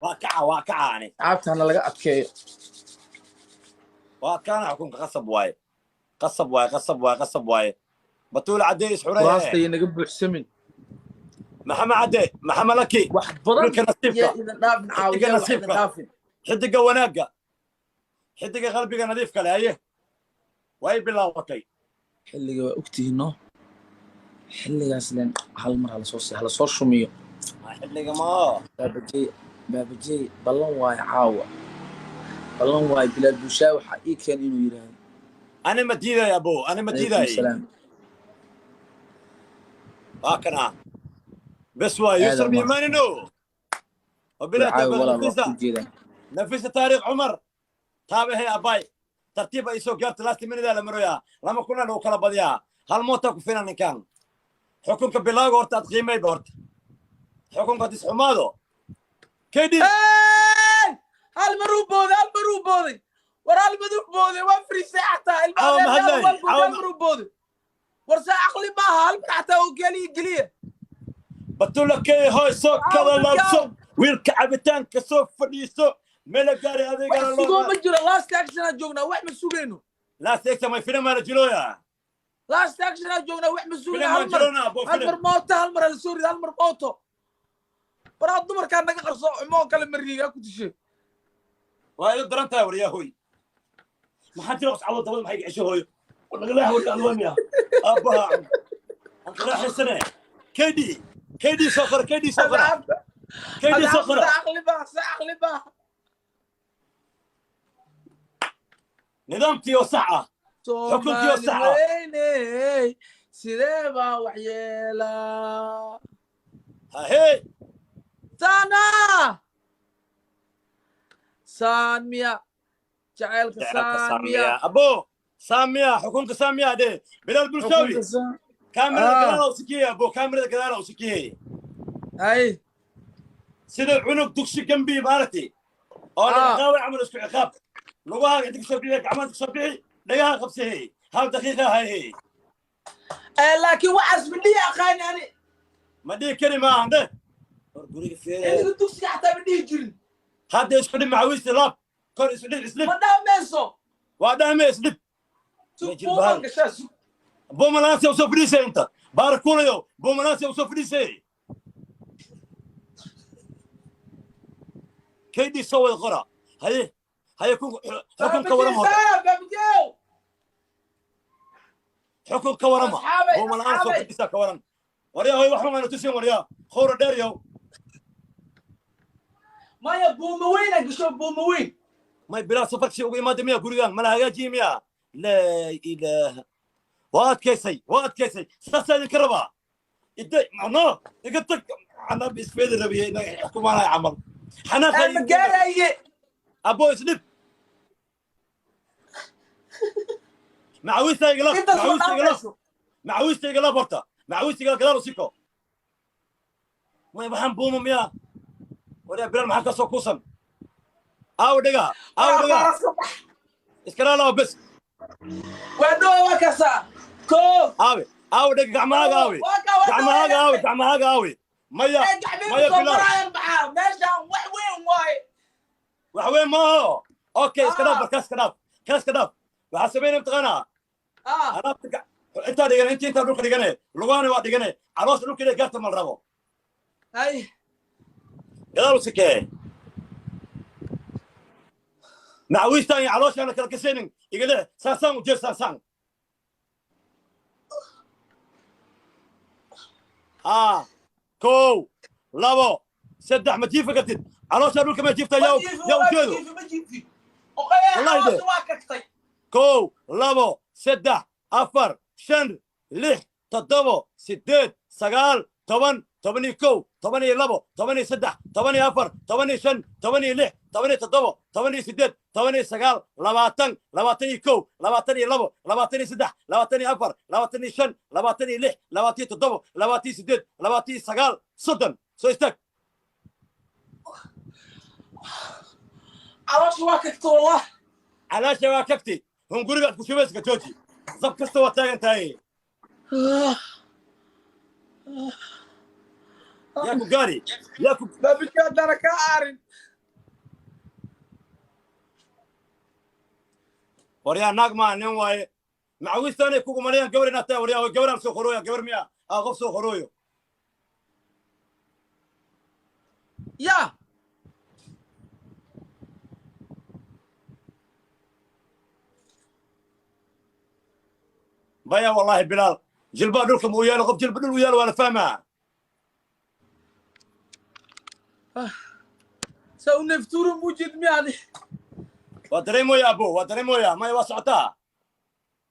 Waa kaca, waa kaca ani. Asxaabtana laga adkeeyo. Waa kaana xukunka, qasab waaye, qasab waaye, qasab waaye, qasab waaye. Batuula Cadde isxuray. Kuraasta naga buuxsamin. Maxamed Cadde, Maxamed Laki. Wax badan. Wiilka nasiibka. Iyo idin dhaafin. Xidiga caawiya wax idin nasiibka. dhaafin. Xidiga wanaagga, xidiga qalbiga nadiifka leh. Haye, way bilaabatay. Xilliga waa ogtihiin, no? Xilligaas len hal mar halasoo hala soo shumiyo. Xilliga ma Baabajey, Baabajey, ballan waayo, caawa ballan waayo. Bilaal Bushaa waxaa ii keen inuu yidhaahdo. Ani ma diiday, abo, ani ma Calaykum diiday. Salaam. Waa kana bes waay. Aad Yusra u mahadsan. Miimaanino wabilahi. Caawa walaal waa Nafisa ku jeedaan. Nafisa Taariikh Cumar taabahe abay, tartiib ay soo gaarta. Last minute la maroyaa, 2,000 lagu kala badiyaa. Hal moota ku filan ninkan. Xukunka bilaaga horta aad qiimayba horta xukunka hadis xumaado KD. Hal mar uu booday, hal mar uu booday. War hal mar uu booday, waa friisay xataa. Caawa ma hadlay? Ilmaha Caawa hal mar uu booday. War saa aqli maaha, hal mar xataa oo keliya geliya. Batula key hoy soo kala Caawa. Laabso wiilka cabitaanka, soo fadhiiso mela gaari Wax adeegana. sugoo Loo ma jiro. Last action aan joognaa, wax ma sugayno. Last action may film la jiroya. Last action aan joognaa, wax ma sugayno. Film Hal aan mar jirona abo. Hal Film mar mooto, hal mar hala soo rido, hal mar mooto. Waraa dumarkaa naga qarso, xumoo kale mariigaa ku dishe. Waa ila daran tahay. Waryaa hoy, maxaa jira? Qoscado dabada maxay gacesho hooyo? Nagala warka alwamiya aabbaha aan kala xisane. KD, KD soo qora, KD soo qora, KD soo qora. Aqli baa sa aqli baa. Nidaamkii oo sax ah, xukunkii oo Soomaali sax ah. Weyney, sidee baa wax yeelaa? Hahey. Sana saan miya jacaylka? Jacaylka. Saan miya? Saamiya abo, saamiya xukunka, saamiya dhe Bilaal Bulshaawi. Xukunka saan. Kaamirada Ah. gadaala u sikiyey abo, kaamirada gadaala u sikiyey. Hay. Sida cunug dugsi gambi maaragtay oo la Ah. ciqaabay camal, isku ciqaab. Lugaha inta kasoo bixi, gacmaha kasoo bixi, dhagaha qabsahey, hal daqiiqa hayhey. Laakiin waxaas ma dhihi aqaani ani. Ma dhihi kari maahan dhe, war guriga fiire. Xilliga dugsiga xataa ma dhihi jirin. Hadda isku dhib, macawiisti laab kor, isku dhib, isdhib. Ma dhahmayso. Waa dhahme, isdhib. Sug. Ma jir. Buuman Bahal. Gashaa, sug. Buumalaansi usoo fadhiisay inta baarakuulayo, buumalaansi usoo fadhiisay. KD soo wada qora. Haye, haye, xukunka warama horta. Baabijey. Xukun ka warama. Asxaabay, buumalaan soo asxaabay. fadhiisa ka waran. Waryaa hoy, waxba maana tusin. Waryaa khowra dheer yow. Maya, buuma weyn a gasho, buuma weyn. May bilaa safarkii ugu imaada miya? Gurigan mala hagaajiye miya? Laa ilaaha, waa adkaysay, waa adkaysay. Saasaa idinka rabaa. Ide no iga tag, anaa isfeedi rabiye xukumaanay camal xanaaqa. Ma gaaraye. Abo, isdhib, macawiista igala Intaas ma macawiista igala dhahmayso. Macawiista igala borta, macawiista igala gadaal usiko. May waxaan buuma miya? Waryaa Bilaal, maxaa kasoo kuusan? Aawo dhega, aawo dhega. Iskalaalawa bes. Waa dhowa, waa kasaa koo. Aawe, aawe dhega, gacmahaaga aawe? Waa kaa, waa. Gacmahaaga aawe? Gacmahaaga aawe? Maya. Gacmihii Maya. soo Bilaal. maraayan, maxaa meeshaan wax weyn waaye. Wax weyn maaho. Okay, iska dhaaf. Ah. Markaas iska dhaaf, kaas iska dhaaf. Waxaa sameynaya mataqaanaa? Ah. Alaabta intaa dhigane, inta intaa dhulka dhigane, lugahana waa dhigane, caloosha dhulka inay gaarta mal rabo. Hay. Gadaal u sikee, macawiistaan iyo calooshaan la kala kasaynin. Igale saasaan u jeer, saasaan. Haa, kow, labo, saddex. Ma jiifa kartid, calooshaa dhulka ma jiifta. Ma Yaa jiifi. yaa. Waa Ujeedo. jiifi, ma jiifi oqaya. Wallahi de. Caloosha waa kagtay. Kow, labo, saddex, afar, shan, lix, toddobo, sideed, sagaal, 10, 11, 12, 13, 14, 15, 16, 17, 18, 19, 20, 21, 22, 23, 24, 25, 26, 27, 28, 29, 30. Soo istaag. Caloosha waa kagtay wallah. Calaasha waa kagti, hungurigaad ku shubayska jooji, sab kasta waa taagan tahay. Yaa ku gaari, yaa ku Baabijey, haddana kaa aarin. Waryaa, naag maa, nin waaye. Macawistaanay kugu malayaan gabar inaad tahay. Waryaa, gabaraan soo qorooya, gabar miya aa qof soo qorooyo? Yaa. Baya, wallahi Bilaal jilbaa dhulka ma u yaalo. Qof jilba dhul u yaalo waa la fahmaa. Saa u neeftuuro muujid miyaadi? Waa dareemoya, abo, waa dareemoya. Maya, waa socotaa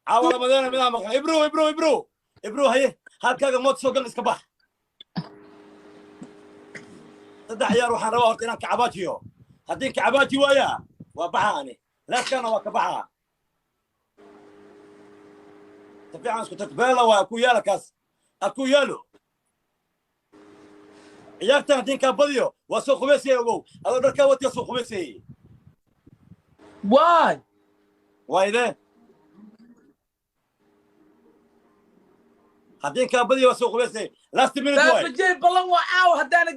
caawa lamadeena midaa maqan. Ibro, Ibro, Ibro, Ibro, haye, halkaaga mood soo gal, iska bax. Saddex ciyaar waxaan rabaa horta inaan kacabaajiyo. Haddii kacabaaji waayaa, waa baxa ani leeskana waa ka baxaa. Si fiican isku tag. Beela waa ku yaala, kaas aku yaalo. Ciyaartan haddii kaa badiyo, waa soo qubaysaya. Ogow, adoo dharkaa watiya soo qubaysayay. Waay. Waa idee? Haddii kaa badiyo, waa soo qubaysayay. Last minute waay. Baabajey, ballan waa caawa. Haddaana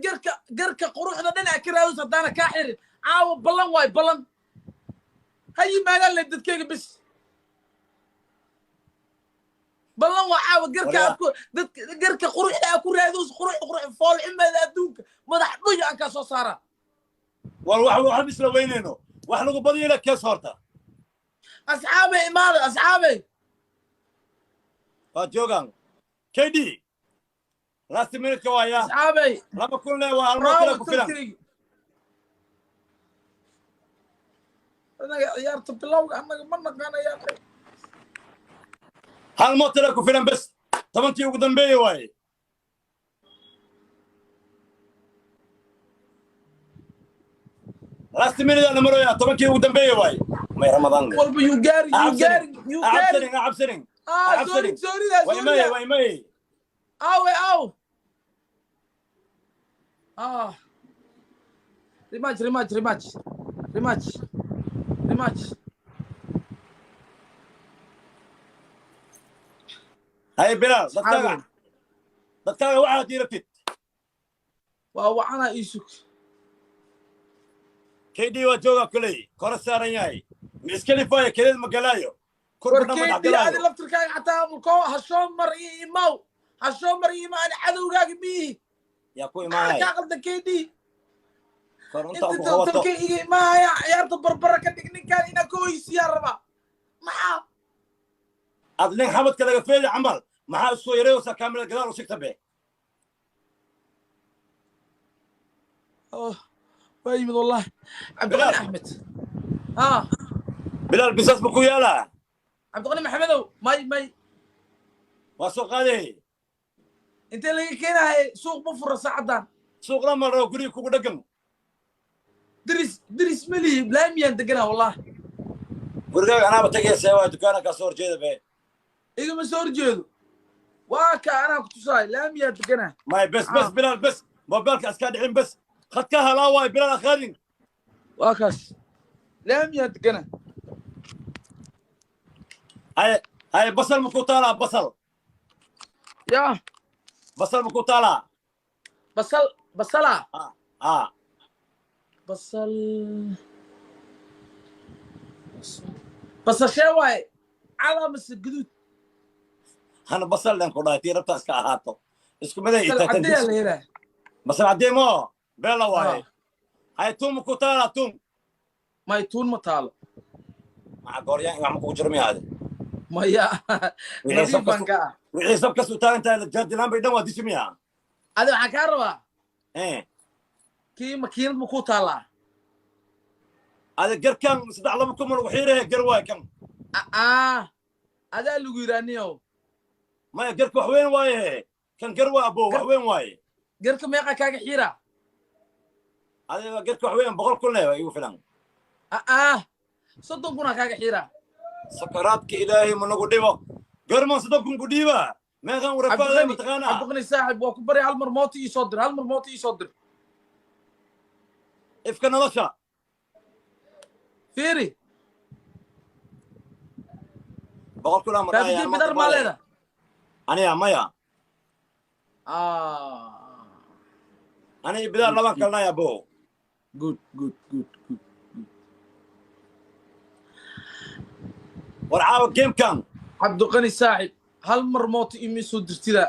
garka quruxda dhinaca ka raadus, haddaana kaa xirin caawa, ballan waay, ballan. Ha yimaadaan le dadkayga bis. Ballan waa caawa. Garka Waryaa. Aad ku dadka garka quruxda aad ku raadus, qurux qurux foolximeeda adduunka madax dhuy aan kaa soo saaraa. War wax waxaan isla weynayno, wax lagu badiyana kees horta. Asxaabay, imaada, asxaabay. Waa joogaan KD. Last minute-ka waaya. Asxaabay. 2000 le waa hal mootila bravo ku filan. Turkeyga annaga ciyaarta bilowga annaga ma naqaanaya. Hal mootila ku filan bes. 10-kii ugu dambeeye waaye. Last minute aan marooyaa. 10-kii ugu dambeeye waaye. May Ramadaan Walba you gaari, you gaari, you gaari. Cabsanin, cabsanin. Ah, sorry, sorry, way sorry. May way may. Awe, aw, ah, rematch, rematch, rematch, rematch, rematch. Hay Bilaal, dadkaaga waxaad diiratid. Waa wacana, ii sug. KD waa joogaa koley, kora saaran yahay. Ma iskalifaayo, keleed ma galaayo. War. Kurba ma dhex KD adi galaayo. Laftirkaaga xataa ko hashoo mar ii imaw, hashoo mar ii imaw. Ani cadowgaaga miihi. Yaa ku Maxaa imaanaya? kaa qaldan, KD? Koronta inta ku qabato. Tolkay iga imaaya, ciyaarta barbara ka dhig. Ninkaan inaa ka oysiyaa rabaa, maxaa? Aad nin xabadka laga feedi camal, maxaa isku yarayoosaa? Kaamila gadaal u sigta be. Oh, waa yimid wallahi Cabdiqani Bilaal. Axmed, ah. Bilaal, bisaas ma ku yaalaa? Cabdiqani Maxamedow, may may. Waa soo qaaday. Intee laga keenahay? Suuq ma fura saacadan. Suuqla ma rabo, guriga kugu dheggan. Diris, diris melihi, laamiyaan deganaa wallahi. Gurigaaga anaaba tagaysa, waa dukaana kaa soo horjeeda be. Igama soo horjeedo, waa ka anaa ku tusaay, laamiyaan deganaa. May, bes bes. Ah. Bilaal, bes, mobilka iskaa dhicin. Bes, khadka halaa waay. Bilaal, akhaadin. Waa kaas, laamiyaan deganaa. Haye haye, basal ma ku taalaa, basal? Yaa? Basal ma ku taalaa? Basal, basala? Ah. Basal, basashee waaye, calaa mase guduud? Hana basal len ku dhahay, tii rabtaa iska ahaato, isku miday. Basal caddeeyaa la helaa. Basal caddee mo beela waaye. Haye, tuun ma ku taalaa, tuun? May, tuun ma taalo. Maca gooryaan wax ma kugu jiro miyaade? Maya. Wixii nadiif sabka baan ka ah. Wixii sabkas u taagan tahay jaadilaan bay dhan waa dishi miya? Adi waxaan kaa rabaa Eh. kii makiinad ma ku taallaa? Ada garkan saddex laba kun ma lagu xiirahe? Gar waay kan. Aa, adaa lagu yidhaa niyow. Maya, garka wax weyn waaye kan. Gar waa, abo, wax weyn waaye. Garka meeqa kaaga xiira? Adiga garka wax weyn, 100,000 leh waa igu filan. Aa, 30,000-aa kaaga xiira. Sakaraadka Ilaahay ma nagu dhibo. Garman 30,000 ku dhiiba, meeqan u rafaaday mataqaanaa? Cabdiqani saaxib, waa ku bari, hal mar moota ii soo dir, hal mar moota ii soo dir. Ifka nolosha. Fiiri. 100,000 ama Baabijey, bidar maa leeda? Aniga maya. Ah. Aniga bidaar laban kalnay, abo. Good, good, good, good. War caawa gamekan. Cabdiqani saaxib, hal mar mooto imi soo dirtida,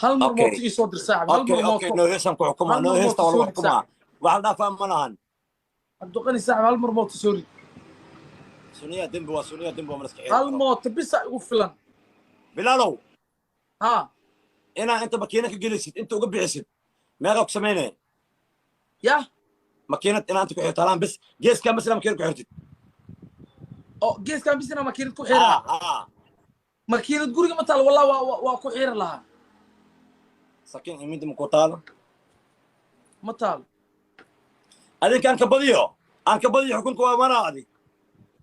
hal mar mooto ii soo dir saaxib, hal mar Okay. mooto. No heestan ku xukumaa. Hal No mar heesta mooto waa lagu soo rid. xukumaa. Saaxib. Wax la dhaafaa ma lahan. Cabdiqani saaxib, hal mar mooto soo rid. Suniya dembi waa, suniya dembi waa, ma iska xiri Hal karo. mooto bisa igu filan. Bilaalow. Ha. Inaa inta makiinad ka gelisid, inta uga bixisid, meeqa ku samaynaya? Yah. Makiinad inaa inta ku xirto halaan bis, geeskaa masla makiinad ku xirtid. Oo geeskaan bisina makiinad ku xira? Ha. Makiinad guriga ma taal, wallah waa ku xiri lahaa. Sakiin imida ma ku taalo? Ma taalo. Adinka aan ka badiyo, aan ka badiyo. Xukunka waa manaa, adi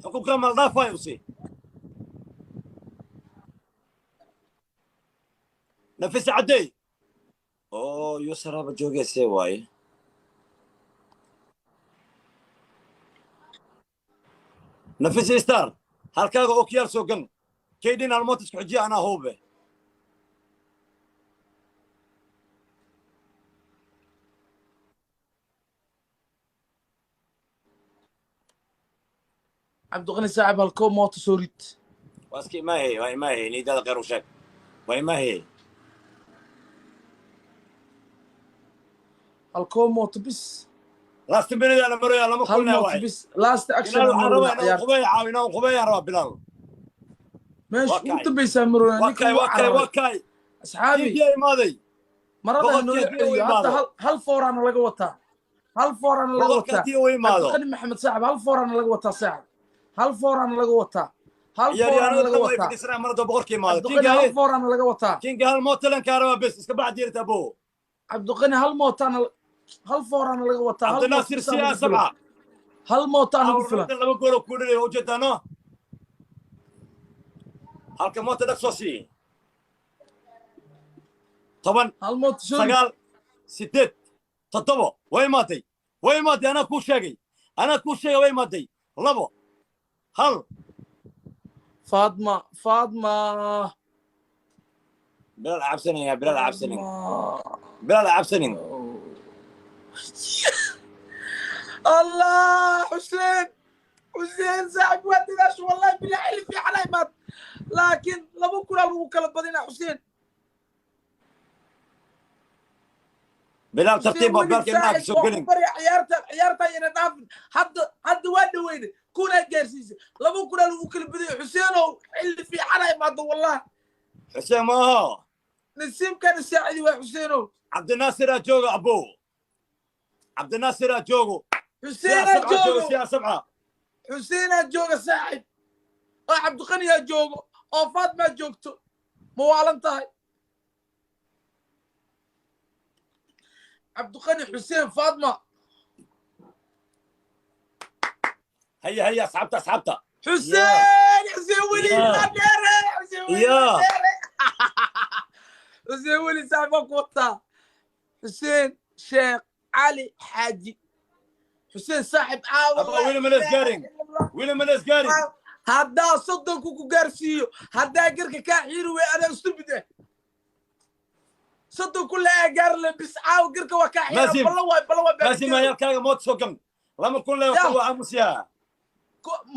xukunka ma la dhaafayo usi Nafisa Caddey oo Yusraba joogayse waaye. Nafisa Star, halkaaga okiyaal soo gan, kaydhin almoot isku xijiya, anaa huube. Cabdiqani saaxib, halkoo mooto soo rid. Waa iska imaahey, waa imaahey. Niidada khayr u sheeg, waa imaahey. Halkoo mooto bis. Last minute ana maraya, lama Hal kulnaa mooto waay. bis, last action. Bilaal, aan waxaan rabaa marona inaan ciyaarta. qubeeya caaw, inaan qubeeyaan rabaa, Bilaal. Meesha Waa ugu kacay. dambaysaa marona. Waa Ninkan kay, waa waa kay, waa cararay. kay. Asxaabi. Kingiyaa imaaday. Marada Boqorkii noola haddii uu celiyo hadda. imaado. Hal fooraana laga wataa, hal fooraana laga Boqorka wataa. haddii uu imaado. Cabdiqani Maxamed saaxib, hal fooraana laga wataa saaxib, hal fooraana laga wataa, hal foorana Ciyaaryahanada laga dhan way wataa. fadhiisanayaan mar hadduu boqorka imaado. Cabdiqani, Kinga hal haye. fooraana laga wataa. Kinga, hal mootalan kaa rabaa bes, iska bax diirta abo. Cabdiqani, hal mootaana, hal fooraana laga wataa, hal mooto Cabdinaasir bisaa si nagu aa filan. sabca. Hal mootaa nagu filan. Laba gool oo ku dhalay waa ujeedaa, no halka moota dhag soo sii, 10. Hal mooto soo rid. 9, 8, 7, way imaatay, way imaatay. Anaa kuu sheegay, anaa kuu sheegay, way imaatay. 2, 1. Faadma, Faadma. Bilaal cabsanaya, Bilaal cabsanin. Faadma. Bilaal cabsanin. Allah, xuseen, Xuseen saaxib, waa dadaashu, wallahi bilaa xilli fiican ay imaad, laakiin 2000 aa lagu kala badinaa, Xuseen. Bilaal. Xuseen. Tartiib waa Weli baalka indhaha saaxib kasoo waa ku gelin. barya, ciyaarta ciyaarta ayana dhaafin. Hadda hadda waa dhaweyne, kunaa gaarsiisay, 2000 aa lagu kala badiyo. Xuseenow, xilli fiican ay imaado, wallah. Xuseen maaho. Nasiibkana saacidi waa, Xuseenow. Cabdinaasir aa joogo abo, Cabdinaasir aa joogo. Xuseenaa sabca joogo. joogo. Siyaa sabca. Xuseenaa jooga saaxib, oo Cabdiqaniyaa joogo, oo Faatmaa joogto. Ma waalan tahay? Cabdiqani, Xuseen, Faatma. Haya, haya, asxaabta, asxaabta. Xuseen, Xuseen Weli. Dheere Xuseen Weli. Dheere Xuseen Weli saaxib, waa ku wataa. Xuseen Sheekh Cali Xaaji Xuseen saaxib caawa. Abba, weli ma lees gaarin. Weli ma lees gaarin. Haddaa 30ku ku gaarsiiyo, haddaa garka kaa xiiri wey, adaa stupid ah. 30ku la gaar le bis, caawa garka waa kaa xiira. Maasim. Ballan waay, ballan waay. Maasim, hayalkaaga mood soo gan, 2000 le. Waa aamusiyaa.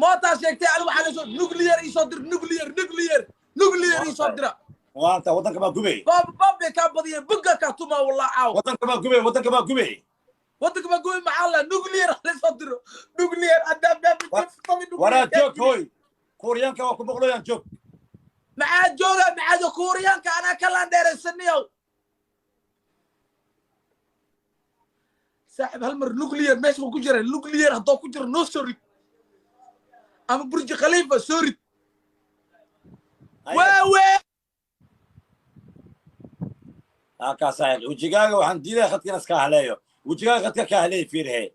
Mootaa sheegtay ani, waxaa lasoo nuclear iisoo dir, nuclear, nuclear, nuclear iisoo dira. Waanta waddanka baa gubay. Baab baab bay kaa badiyeen, bugga kaa tumaa, wallah caawa. Waddanka baa gubay, waddanka baa gubay. Waddanka baa gubay, maxaa la nuclear lasoo diro, nuclear haddaa Waraa joog hoy, Kuuriyaanka waa ku boqloyaan, joog. Maxaa jooga? Maxaa jooga? Kuuriyaanka anaa ka laandheeraysaniyow saaxib. Hal mar nuclear meesha ku jira, nuclear haddoo ku jira noo soo rid, ama Burji Khalifa soo rid. Waawe. Halkaa saaxiib, wejigaaga waxaan diidaya khadka inas kaa haleeyo, wejigaaga khadka kaa haleeya, fiirhe.